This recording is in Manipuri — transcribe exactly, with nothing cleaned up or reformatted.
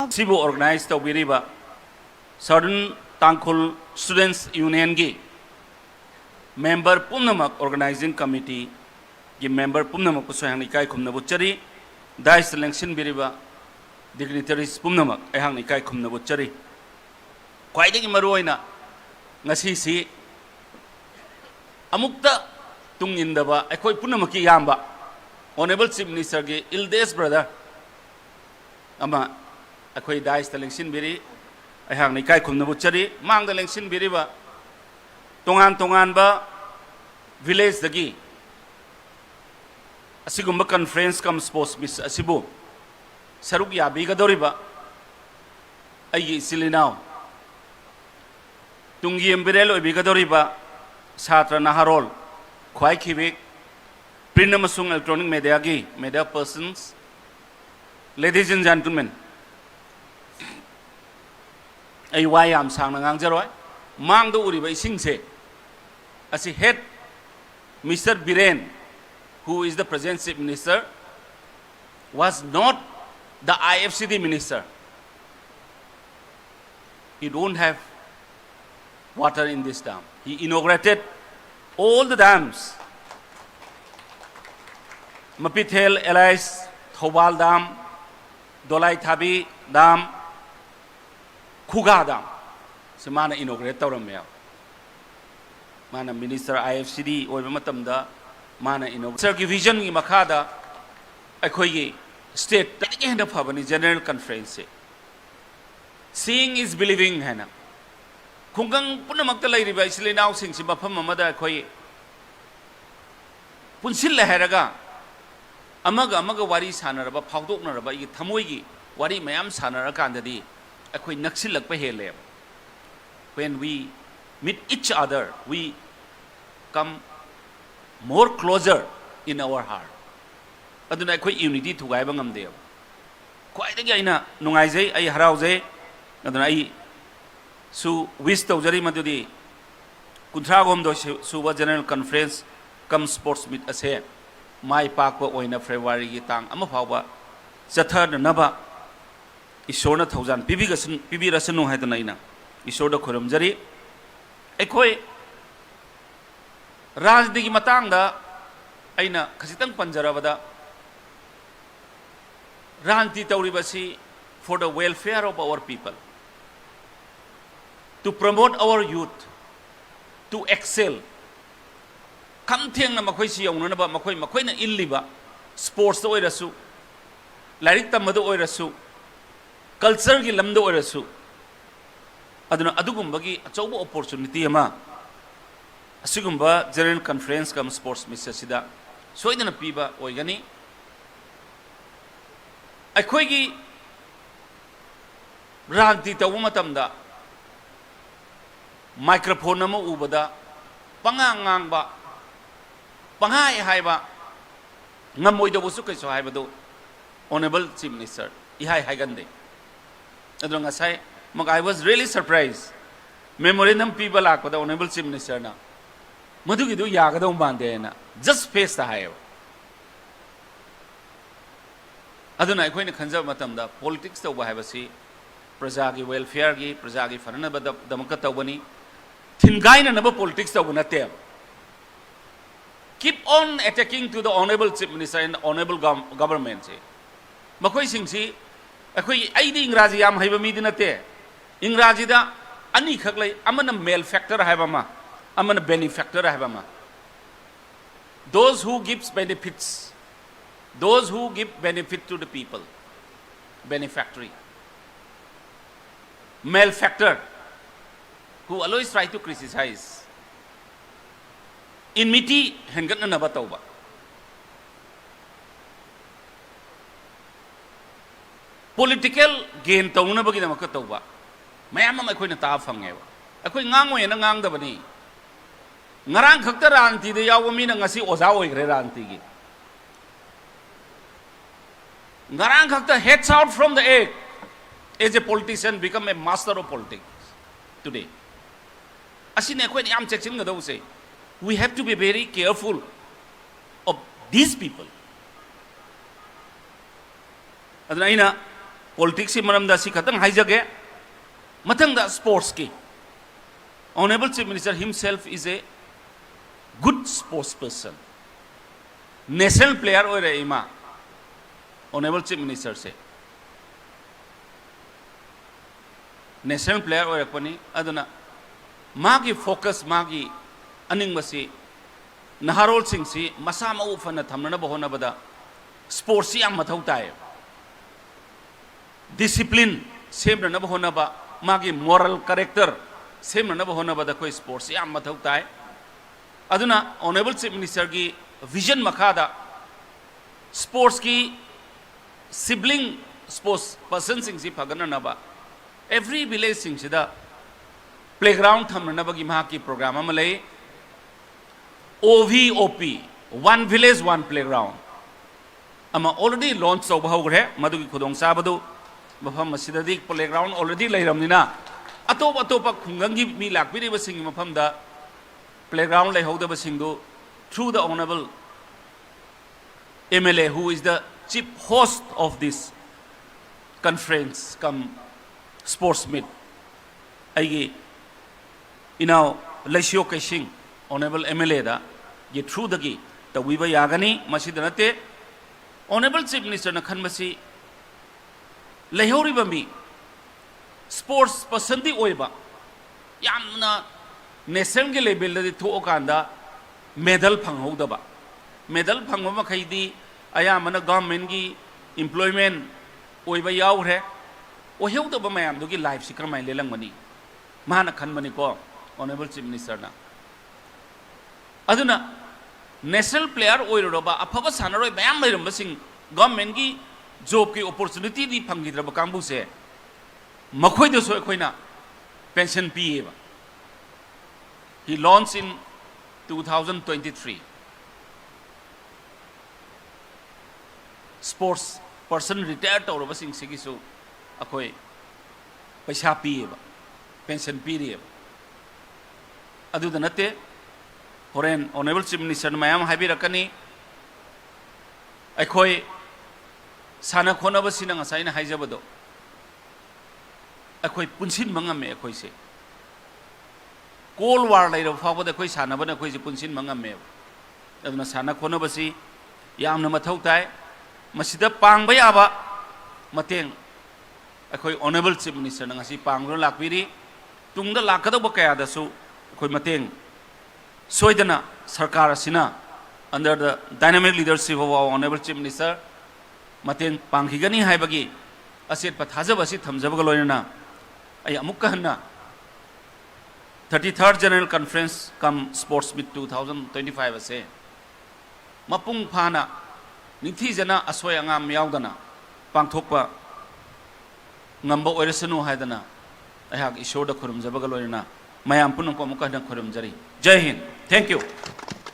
ꯁꯤꯕꯨ organize ꯇꯧꯕꯤꯔꯤꯕ Southern Tangkhul Students Unionꯒꯤ member ꯄꯨꯝꯅꯃꯛ, organizing committeeꯒꯤ member ꯄꯨꯝꯅꯃꯛꯄꯨꯁꯨ ꯑꯩꯍꯥꯛꯅ ꯏꯀꯥꯏ ꯈꯨꯝꯅꯕ ꯎꯠꯆꯔꯤ꯫ Dais ꯇ ꯂꯦꯡꯁꯤꯟꯕꯤꯔꯤꯕ dignitaries ꯄꯨꯝꯅꯃꯛ ꯑꯩꯍꯥꯛꯅ ꯏꯀꯥꯏ ꯈꯨꯝꯅꯕ ꯎꯠꯆꯔꯤ꯫ ꯈ꯭ꯋꯥꯏꯗꯒꯤ ꯃꯔꯨꯑꯣꯏꯅ ꯉꯁꯤꯁꯤ ꯑꯃꯨꯛꯇ ꯇꯨꯡ ꯏꯟꯗꯕ ꯑꯩꯈꯣꯏ ꯄꯨꯝꯅꯃꯛꯀꯤ ꯏꯌꯥꯝꯕ Honourable Chief Minister ꯒꯤ eldest brother ꯑꯃ ꯑꯩꯈꯣꯏ Dais ꯇ ꯂꯦꯡꯁꯤꯟꯕꯤꯔꯤ꯫ ꯑꯩꯍꯥꯛꯅ ꯏꯀꯥꯏ ꯈꯨꯝꯅꯕ ꯎꯠꯆꯔꯤ꯫ ꯃꯥꯡꯗ ꯂꯦꯡꯁꯤꯟꯕꯤꯔꯤꯕ ꯇꯣꯉꯥꯟ ꯇꯣꯉꯥꯟꯕ village ꯇꯒꯤ ꯑꯁꯤꯒꯨꯝꯕ conference cum sports meet ꯑꯁꯤꯕꯨ ꯁꯔꯨꯛ ꯌꯥꯕꯤꯒꯗꯧꯔꯤꯕ ꯑꯩꯒꯤ ꯏꯆꯤꯜ ꯏꯅꯥꯎ, ꯇꯨꯡꯒꯤ ꯌꯨꯝꯕꯤꯔꯦꯜ ꯑꯣꯏꯕꯤꯒꯗꯧꯔꯤꯕ ꯁꯥꯇ꯭ꯔ ꯅꯍꯥꯔꯣꯜ, ꯈ꯭ꯋꯥꯏ ꯈꯤꯕꯤꯛ, print ꯑꯃꯁꯨꯡ electronic media ꯒꯤ media persons, ladies and gentlemen, ꯑꯩ ꯋꯥ ꯌꯥꯝ ꯁꯥꯡꯅ ꯉꯥꯡꯖꯔꯣꯏ꯫ ꯃꯥꯡꯗ ꯎꯔꯤꯕ ꯏꯁꯤꯡꯁꯦ ꯑꯁꯤ had Mister Biren, who is the present Chief Minister, was not the I F C D minister, he don't have water in this dam. He inaugurated all the dams. Mapithel, Elais, Thoubal Dam, Dolai Thabi Dam, Khuga Dam ꯁꯤ ꯃꯥꯅ inaugurate ꯇꯧꯔꯝꯃꯦꯕ꯫ ꯃꯥꯅ minister I F C D ꯑꯣꯏꯕ ꯃꯇꯝꯗ ꯃꯥꯅ inaugurate ꯒꯤ vision ꯒꯤ ꯃꯈꯥꯗ ꯑꯩꯈꯣꯏꯒꯤ state ꯇꯒꯤ ꯍꯦꯟꯅ ꯐꯕꯅꯤ general conference say. Seeing is believing ꯍꯥꯏꯅ ꯈꯨꯡꯒꯪ ꯄꯨꯝꯅꯃꯛꯇ ꯂꯩꯔꯤꯕ ꯏꯆꯤꯜ ꯏꯅꯥꯎꯁꯤꯡꯁꯤ ꯃꯐꯝ ꯑꯃꯗ ꯑꯩꯈꯣꯏ ꯄꯨꯟꯁꯤꯜꯂꯦ ꯍꯥꯏꯔꯒ ꯑꯃꯒ ꯑꯃꯒ ꯋꯥꯔꯤ ꯁꯥꯟꯅꯔꯕ, ꯐꯥꯎꯗꯣꯛꯅꯔꯕ, ꯑꯩꯒꯤ ꯊꯃꯣꯏꯒꯤ ꯋꯥꯔꯤ ꯃꯌꯥꯝ ꯁꯥꯟꯅꯔꯀꯥꯟꯗꯗꯤ ꯑꯩꯈꯣꯏ ꯅꯛꯁꯤꯜꯂꯛꯄ ꯍꯦꯜꯂꯦꯕ꯫ When we meet each other, we come more closer in our heart. ꯑꯗꯨꯅ ꯑꯩꯈꯣꯏ unity ꯊꯨꯒꯥꯏꯕ ꯉꯝꯗꯦꯕ꯫ ꯈ꯭ꯋꯥꯏꯗꯒꯤ ꯑꯩꯅ ꯅꯨꯡꯉꯥꯏꯖꯩ, ꯑꯩ ꯍꯔꯥꯎꯖꯩ꯫ ꯑꯗꯨꯅ ꯑꯩ ꯁꯨ wish ꯇꯧꯖꯔꯤ ꯃꯗꯨꯗꯤ ꯀꯨꯟꯊ꯭ꯔꯥ ꯍꯨꯝꯗꯣꯏ ꯁꯨꯕ general conference cum sports meet ꯑꯁꯦ ꯃꯥꯏ ꯄꯥꯛꯄ ꯑꯣꯏꯅ February ꯒꯤ ꯇꯥꯡ ꯑꯃ ꯐꯥꯎꯕ ꯆꯠꯊꯅꯅꯕ ꯏꯁꯣꯔꯅ ꯊꯧꯖꯥꯜ ꯄꯤꯕꯤꯒꯁꯟ-, ꯄꯤꯕꯤꯔꯁꯅꯨ ꯍꯥꯏꯗꯅ ꯑꯩꯅ ꯏꯁꯣꯔꯗ ꯈꯨꯔꯨꯝꯖꯔꯤ꯫ ꯑꯩꯈꯣꯏ ꯔꯥꯖꯅꯤꯇꯤꯒꯤ ꯃꯇꯥꯡꯗ ꯑꯩꯅ ꯈꯖꯤꯛꯇꯪ ꯄꯟꯖꯔꯕꯗ, ꯔꯥꯖꯅꯤꯇꯤ ꯇꯧꯔꯤꯕꯁꯤ for the welfare of our people, to promote our youth to excel, ꯈꯝ ꯊꯦꯡꯅ ꯃꯈꯣꯏꯁꯤ ꯌꯧꯅꯅꯕ ꯃꯈꯣꯏ ꯃꯈꯣꯏꯅ ꯏꯜꯂꯤꯕ ꯁ꯭ꯄꯣꯔꯠꯁꯇ ꯑꯣꯏꯔꯁꯨ, ꯂꯥꯏꯔꯤꯛ ꯇꯝꯕꯗ ꯑꯣꯏꯔꯁꯨ, ꯀꯜꯆꯔꯒꯤ ꯂꯝꯗ ꯑꯣꯏꯔꯁꯨ꯫ ꯑꯗꯨꯅ ꯑꯗꯨꯒꯨꯝꯕꯒꯤ ꯑꯆꯧꯕ ꯑꯣꯄꯣꯔꯆꯨꯅꯤꯇꯤ ꯑꯃ ꯑꯁꯤꯒꯨꯝꯕ ꯖꯦꯅꯔꯦꯜ ꯀꯟꯐꯔꯦꯟꯁ ꯀꯝ ꯁ꯭ꯄꯣꯔꯠꯁ ꯃꯤꯠ ꯑꯁꯤꯗ ꯁꯣꯏꯗꯅ ꯄꯤꯕ ꯑꯣꯏꯒꯅꯤ꯫ ꯑꯩꯈꯣꯏꯒꯤ ꯔꯥꯖꯅꯤꯇꯤ ꯇꯧꯕ ꯃꯇꯝꯗ ꯃꯥꯏꯀ꯭ꯔꯣꯐꯣꯟ ꯑꯃ ꯎꯕꯗ ꯄꯉꯥꯡ ꯉꯥꯡꯕ, ꯄꯪꯍꯥꯏ ꯍꯥꯏꯕ, ꯉꯝꯃꯣꯏꯗꯧꯕꯁꯨ ꯀꯩꯁꯨ ꯍꯥꯏꯕꯗꯨ Honourable Chief Minister ꯏꯍꯥꯏ ꯍꯥꯏꯒꯟꯗꯦ꯫ ꯑꯗꯨꯅ ꯉꯁꯥꯏ ꯃꯛ I was really surprised, memorandum ꯄꯤꯕ ꯂꯥꯛꯄꯗ Honourable Chief Ministerꯅ ꯃꯗꯨꯒꯤꯗꯨ ꯌꯥꯒꯗꯧ ꯃꯥꯟꯗꯦ ꯍꯥꯏꯅ just faceꯇ ꯍꯥꯏꯌꯦꯕ꯫ ꯑꯗꯨꯅ ꯑꯩꯈꯣꯏꯅ ꯈꯟꯖꯕ ꯃꯇꯝꯗ ꯄꯣꯂꯤꯇꯤꯛꯁ ꯇꯧꯕ ꯍꯥꯏꯕꯁꯤ ꯄ꯭ꯔꯖꯥꯒꯤ ꯋꯦꯜꯐꯤꯌꯔꯒꯤ, ꯄ꯭ꯔꯖꯥꯒꯤ ꯐꯅꯅꯕꯗꯃꯛꯇ ꯇꯧꯕꯅꯤ꯫ ꯊꯤꯟꯒꯥꯏꯅꯅꯕ ꯄꯣꯂꯤꯇꯤꯛꯁ ꯇꯧꯕ ꯅꯠꯇꯦꯕ꯫ Keep on attacking to the Honourable Chief Minister and Honourable Gov-, Governmentꯁꯦ꯫ ꯃꯈꯣꯏꯁꯤꯡꯁꯤ ꯑꯩꯈꯣꯏ, ꯑꯩꯗꯤ ꯏꯪꯒ꯭ꯔꯥꯖꯤ ꯌꯥꯝ ꯍꯩꯕ ꯃꯤꯗꯤ ꯅꯠꯇꯦ꯫ ꯏꯪꯒ꯭ꯔꯥꯖꯤꯗ ꯑꯅꯤꯈꯛ ꯂꯩ, ꯑꯃꯅ malefactor ꯍꯥꯏꯕ ꯑꯃ, ꯑꯃꯅ benefactor ꯍꯥꯏꯕ ꯑꯃ꯫ Those who gives benefits, those who give benefit to the people, benefactory. Malefactor, who always try to criticize, enmity ꯍꯦꯟꯒꯠꯅꯅꯕ ꯇꯧꯕ, political gain ꯇꯧꯅꯕꯒꯤꯗꯃꯛꯇ ꯇꯧꯕ ꯃꯌꯥꯝ ꯑꯃ ꯑꯩꯈꯣꯏꯅ ꯇꯥꯕ ꯐꯪꯉꯦꯕ꯫ ꯑꯩꯈꯣꯏ ꯉꯥꯡꯉꯣꯏꯅ ꯉꯥꯡꯗꯕꯅꯤ꯫ ꯉꯔꯥꯡ ꯈꯛꯇ ꯔꯥꯖꯅꯤꯇꯤꯗ ꯌꯥꯎꯕ ꯃꯤꯅ ꯉꯁꯤ ꯑꯣꯖꯥ ꯑꯣꯏꯈ꯭ꯔꯦ ꯔꯥꯖꯅꯤꯇꯤꯒꯤ꯫ ꯉꯔꯥꯡ ꯈꯛꯇ hatch out from the egg, as a politician become a master of politics today. ꯑꯁꯤꯅꯤ ꯑꯩꯈꯣꯏꯅ ꯌꯥꯝ ꯆꯦꯛꯁꯤꯟꯒꯗꯧꯕꯁꯦ꯫ We have to be very careful of these people. ꯑꯗꯨꯅ ꯑꯩꯅ ꯄꯣꯂꯤꯇꯤꯛꯁꯀꯤ ꯃꯔꯝꯗ ꯑꯁꯤ ꯈꯛꯇꯪ ꯍꯥꯏꯖꯒꯦ꯫ ꯃꯊꯪꯗ ꯁ꯭ꯄꯣꯔꯠꯁꯀꯤ꯫ Honorable Chief Minister himself is a good sports person. National player ꯑꯣꯏꯔꯛꯏ ꯃꯥ꯫ Honorable Chief Ministerꯁꯦ national player ꯑꯣꯏꯔꯛꯄꯅꯤ꯫ ꯑꯗꯨꯅ ꯃꯥꯒꯤ focus, ꯃꯥꯒꯤ ꯑꯅꯤꯡꯕꯁꯤ ꯅꯍꯥꯔꯣꯜꯁꯤꯡꯁꯤ ꯃꯁꯥ ꯃꯎ ꯐꯅ ꯊꯝꯅꯅꯕ ꯍꯣꯠꯅꯕꯗ ꯁ꯭ꯄꯣꯔꯠꯁꯁꯤ ꯌꯥꯝ ꯃꯊꯧ ꯇꯥꯏ꯫ Discipline ꯁꯦꯝꯅꯅꯕ ꯍꯣꯠꯅꯕ, ꯃꯥꯒꯤ moral character ꯁꯦꯝꯅꯅꯕ ꯍꯣꯠꯅꯕꯗ ꯑꯩꯈꯣꯏ ꯁ꯭ꯄꯣꯔꯠꯁꯁꯤ ꯌꯥꯝ ꯃꯊꯧ ꯇꯥꯏ꯫ ꯑꯗꯨꯅ Honorable Chief Ministerꯒꯤ vision ꯃꯈꯥꯗ ꯁ꯭ꯄꯣꯔꯠꯁꯀꯤ sibling sports personꯁꯤꯡꯁꯤ ꯐꯒꯠꯅꯅꯕ every villageꯁꯤꯡꯁꯤꯗ playground ꯊꯝꯅꯅꯕꯒꯤ ꯃꯍꯥꯛꯀꯤ program ꯑꯃ ꯂꯩ꯫ OVOP, One Village One Playground ꯑꯃ already launch ꯇꯧꯕ ꯍꯧꯈ꯭ꯔꯦ꯫ ꯃꯗꯨꯒꯤ ꯈꯨꯗꯣꯡꯆꯥꯕꯗꯨ ꯃꯐꯝ ꯑꯁꯤꯗꯗꯤ playground already ꯂꯩꯔꯕꯅꯤꯅ ꯑꯇꯣꯞ ꯑꯇꯣꯞꯄ ꯈꯨꯡꯒꯪꯒꯤ ꯃꯤ ꯂꯥꯛꯄꯤꯔꯤꯕꯁꯤꯡꯒꯤ ꯃꯐꯝꯗ playground ꯂꯩꯍꯧꯗꯕꯁꯤꯡꯗꯨ through the honorable MLA who is the chief host of this conference cum sports meet, ꯑꯩꯒꯤ ꯏꯅꯥꯎ ꯂꯩꯁꯤꯌꯣ ꯀꯩꯁꯤꯡ Honorable MLAꯗꯒꯤ throughꯗꯒꯤ ꯇꯧꯕꯤꯕ ꯌꯥꯒꯅꯤ꯫ ꯃꯁꯤꯗ ꯅꯠꯇꯦ, Honorable Chief Ministerꯅ ꯈꯟꯕꯁꯤ ꯂꯩꯍꯧꯔꯤꯕ ꯃꯤ sports personꯗꯤ ꯑꯣꯏꯕ, ꯌꯥꯝꯅ nationalꯒꯤ levelꯗꯗꯤ ꯊꯣꯛꯑꯀꯥꯟꯗ medal ꯐꯪꯍꯧꯗꯕ, medal ꯐꯪꯕ ꯃꯈꯩꯗꯤ ꯑꯌꯥꯝꯕꯅ governmentꯀꯤ employment ꯑꯣꯏꯕ ꯌꯥꯎꯈ꯭ꯔꯦ꯫ ꯑꯣꯏꯍꯧꯗꯕ ꯃꯌꯥꯝꯗꯨꯒꯤ lifeꯁꯤ ꯀꯔꯝꯍꯥꯏꯅ ꯂꯦꯜꯂꯝꯒꯅꯤ? ꯃꯥꯅ ꯈꯟꯕꯅꯤꯀꯣ, Honorable Chief Ministerꯅ꯫ ꯑꯗꯨꯅ national player ꯑꯣꯏꯔꯨꯔꯕ ꯑꯐꯕ ꯁꯥꯟꯅꯔꯣꯏ ꯃꯌꯥꯝ ꯂꯩꯔꯝꯕꯁꯤꯡ, governmentꯀꯤ jobꯀꯤ opportunityꯗꯤ ꯐꯪꯈꯤꯗ꯭ꯔꯕ ꯀꯥꯡꯕꯨꯁꯦ, ꯃꯈꯣꯏꯗꯁꯨ ꯑꯩꯈꯣꯏꯅ pension ꯄꯤꯌꯦꯕ꯫ He launched in two thousand twenty-three꯫ Sports person retire ꯇꯧꯔꯕꯁꯤꯡꯁꯤꯒꯤꯁꯨ ꯑꯩꯈꯣꯏ ꯄꯩꯁꯥ ꯄꯤꯌꯦꯕ, pension ꯄꯤꯔꯤꯑꯕ꯫ ꯑꯗꯨꯗ ꯅꯠꯇꯦ, ꯍꯣꯔꯦꯟ Honorable Chief Ministerꯅ ꯃꯌꯥꯝ ꯍꯥꯏꯕꯤꯔꯛꯀꯅꯤ꯫ ꯑꯩꯈꯣꯏ ꯁꯥꯟꯅ ꯈꯣꯠꯅꯕꯁꯤꯅ ꯉꯁꯥꯏ ꯑꯩꯅ ꯍꯥꯏꯖꯕꯗꯣ ꯑꯩꯈꯣꯏ ꯄꯨꯟꯁꯤꯟꯕ ꯉꯝꯃꯦ꯫ ꯑꯩꯈꯣꯏꯁꯦ ꯀꯣꯜ ꯋꯥꯔ ꯂꯩꯔꯕ ꯐꯥꯎꯕꯗ ꯑꯩꯈꯣꯏ ꯁꯥꯟꯅꯕꯅ ꯑꯩꯈꯣꯏꯁꯦ ꯄꯨꯟꯁꯤꯟꯕ ꯉꯝꯃꯦꯕ꯫ ꯑꯗꯨꯅ ꯁꯥꯟꯅ ꯈꯣꯠꯅꯕꯁꯤ ꯌꯥꯝꯅ ꯃꯊꯧ ꯇꯥꯏ꯫ ꯃꯁꯤꯗ ꯄꯥꯡꯕ ꯌꯥꯕ ꯃꯇꯦꯡ ꯑꯩꯈꯣꯏ Honourable Chief Minister ꯅ ꯉꯁꯤ ꯄꯥꯡꯗꯨꯅ ꯂꯥꯛꯄꯤꯔꯤ꯫ ꯇꯨꯡꯗ ꯂꯥꯛꯀꯗꯧꯕ ꯀꯌꯥꯗꯁꯨ ꯑꯩꯈꯣꯏ ꯃꯇꯦꯡ ꯁꯣꯏꯗꯅ ꯁꯔꯀꯥꯔ ꯑꯁꯤꯅ, under the dynamic leadership of our Honourable Chief Minister, ꯃꯇꯦꯡ ꯄꯥꯡꯈꯤꯒꯅꯤ ꯍꯥꯏꯕꯒꯤ ꯑꯆꯦꯠꯄ ꯊꯥꯖꯕ ꯑꯁꯤ ꯊꯝꯖꯕꯒ ꯂꯣꯏꯅꯅ, ꯑꯩ ꯑꯃꯨꯛꯀ ꯍꯟꯅ thirty third General Conference cum Sports Meet two thousand twenty five ꯑꯁꯦ ꯃꯄꯨꯡ ꯐꯥꯅ, ꯅꯤꯡꯊꯤꯖꯅ, ꯑꯁꯣꯏ ꯑꯉꯥꯝ ꯌꯥꯎꯗꯅ ꯄꯥꯡꯊꯣꯛꯄ ꯉꯝꯕ ꯑꯣꯏꯔꯁꯅꯨ ꯍꯥꯏꯗꯅ ꯑꯩꯍꯥꯛ ꯏꯁꯣꯔꯗ ꯈꯨꯔꯨꯝꯖꯕꯒ ꯂꯣꯏꯅꯅ ꯃꯌꯥꯝ ꯄꯨꯝꯅꯃꯛꯄꯨ ꯑꯃꯨꯛꯀ ꯍꯟꯅ ꯈꯨꯔꯨꯝꯖꯔꯤ꯫ ꯖꯥꯏ ꯍꯤꯟꯗ꯫ Thank you꯫